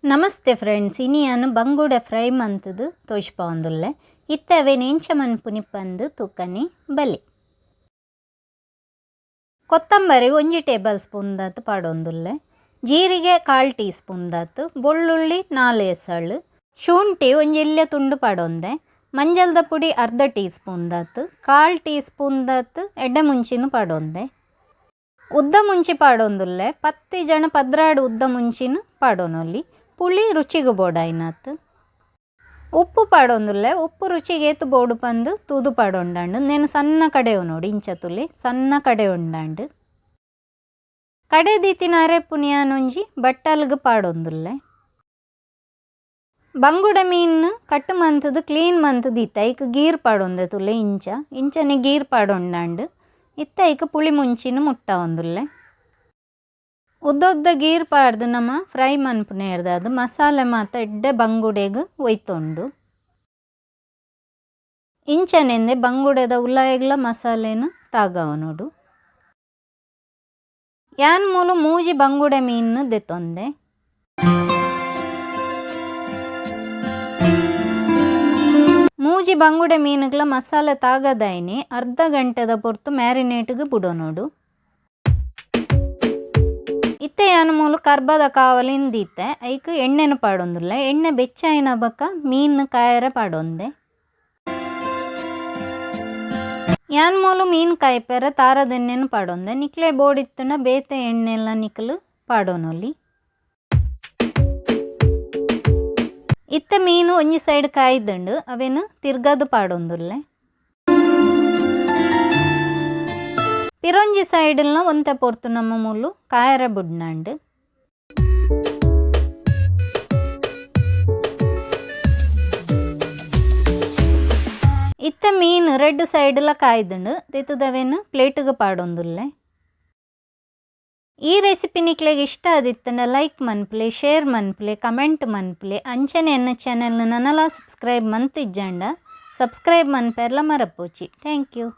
Namaste friends, ಇನಿಯಾನು ಬಂಗುಡೆ fry ಮಂತದು ತೋಜ್ಪಾವೊಂದುಲ್ಲೆ. ಇತ್ತೆ ಅವೇನು ಎಂಚ ಮನ್ಪುನಿ ಪಂದು ತೂಕನಿ ಬಲಿ. ಕೊತ್ತಂಬರಿ 1 ಟೇಬಲ್ ಸ್ಪೂನ್ ದಾತ್ ಪಾಡೊಂದುಲ್ಲೆ. ಜೀರಿಗೆ 1/4 ಟೀ ಸ್ಪೂನ್ ದಾತ್, ಬೊಳ್ಳುಳ್ಳಿ 4 ಎಸಳು, ಶುಂಠಿ ಒಂಜಿ ಎಲ್ಯ ತುಂಡು ಪಾಡೊಂದೆ, ಮಂಜಲ್ದ ಪುಡಿ 1/2 ಟೀ ಸ್ಪೂನ್ ದಾತ್, 1/4 ಟೀ ಸ್ಪೂನ್ ದಾತ್ ಎಡ್ಡೆ ಮುಂಚಿನ ಪಾಡೊಂದೆ. ಉದ್ದ ಮುಂಚಿ ಪಾಡೊಂದುಲ್ಲೆ, 10 ಜನ 12 ಉದ್ದ ಮುಂಚಿನ ಪಾಡೊನೊಲಿ. ಪುಳಿ ರುಚಿಗೆ ಬೋಡಾಯ್ನಾತ್. ಉಪ್ಪು ಪಾಡೊಂದುಲ್ಲೆ, ಉಪ್ಪು ರುಚಿಗೆ ಏತು ಬೋಡು ಪಂದು ತೂದು ಪಾಡೊಂಡಾಂಡು. ನೇನು ಸಣ್ಣ ಕಡೆವು ನೋಡಿ, ಇಂಚ ತುಲಿ ಸಣ್ಣ ಕಡೆ ಉಂಡಾಂಡು. ಕಡೆ ದೀತಿನ ಅರೆಪುನಿಯಾನೊಂಜಿ ಬಟ್ಟಲ್ಗ್ ಪಾಡೊಂದುಲ್ಲೆ. ಬಂಗುಡೆ ಮೀನು ಕಟ್ಟು ಮಂತದು ಕ್ಲೀನ್ ಮಂತದು ಇತ್ತ ಐಕ್ ಗೀರ್ ಪಾಡೊಂದೆ ತುಲೆ, ಇಂಚ ಇಂಚನೆ ಗೀರ್ ಪಾಡೊಂಡಾಂಡು. ಇತ್ತ ಐಕ್ ಪುಳಿ ಮುಂಚಿನ ಮುಟ್ಟ ಒಂದುಲ್ಲೆ. ಉದ್ದೊದ್ದ ಗೀರ್ ಪಾಡ್ದು ನಮ ಫ್ರೈ ಮನ್ಪುನೇರ್ದ ಅದು ಮಸಾಲೆ ಮಾತ ಎಡ್ಡೆ ಬಂಗುಡೆಗ್ ಒಯ್ತೊಂಡು. ಇಂಚನೆಂದೆ ಬಂಗುಡೆದ ಉಲಾಯಗ್ಲ ಮಸಾಲೆನು ತಾಗವ ನೋಡು. ಯಾನ್ ಮೂಲು 3 ಬಂಗುಡೆ ಮೀನು ದೆತ್ತೊಂದೆ. 3 ಬಂಗುಡೆ ಮೀನುಗಳ ಮಸಾಲೆ ತಾಗದಾಯಿನಿ ಅರ್ಧ ಗಂಟೆದ ಪೊರ್ತು ಮ್ಯಾರಿನೇಟ್ಗೆ ಬಿಡೋ ನೋಡು. ಇತ್ತೆ ಯಾನ್ ಮೂಲು ಕರ್ಬದ ಕಾವಲಿನ ದೀತೆ, ಐಕ್ ಎಣ್ಣೆನು ಪಾಡೊಂದುಲ್ಲೆ. ಎಣ್ಣೆ ಬೆಚ್ಚಾಯಿನ ಬೊಕ್ಕ ಮೀನು ಕಾಯರೆ ಪಾಡೊಂದೆ. ಯಾನ್ ಮೂಲು ಮೀನು ಕಾಯ್ಪೆರೆ ತಾರದ ಎಣ್ಣೆನು ಪಾಡೊಂದೆ. ನಿಕ್ಲೆ ಬೋಡಿತ್ತುಂಡ ಬೇತೆ ಎಣ್ಣೆಲ್ಲ ನಿಕ್ಲು ಪಾಡೊನೊಲಿ. ಇತ್ತೆ ಮೀನು ಒಂಜಿ ಸೈಡ್ ಕಾಯ್ದುಂಡು, ಅವೇನು ತಿರ್ಗದು ಪಾಡೊಂದುಲ್ಲೆ. ಪಿರೊಂಜಿ ಸೈಡ್ನ ಒಂತೆ ಪೊರ್ತು ನಮ್ಮ ಮೂಲು ಕಾಯರ ಬುಡ್ನಾಂಡು. ಇತ್ತೆ ಮೀನು ರೆಡ್ ಸೈಡ್ಲ ಕಾಯ್ದುಂಡು, ತಿತ್ತದವೇನು ಪ್ಲೇಟ್ಗೆ ಪಾಡೊಂದುಲ್ಲೆ. ಈ ರೆಸಿಪಿ ನಿಕ್ಲೆಗ್ ಇಷ್ಟ ಆದಿತ್ತಂಡ ಲೈಕ್ ಮನ್ಪುಲೆ, ಶೇರ್ ಮನ್ಪುಲೆ, ಕಮೆಂಟ್ ಮನ್ಪುಲೆ. ಅಂಚನೆ ಎನ್ನ ಚಾನೆಲ್ ನನಲ ಸಬ್ಸ್ಕ್ರೈಬ್ ಮಂತಿಜ್ಜಂಡ ಸಬ್ಸ್ಕ್ರೈಬ್ ಮನ್ಪೆರ್ಲ ಮರಪೋಚಿ. Thank you.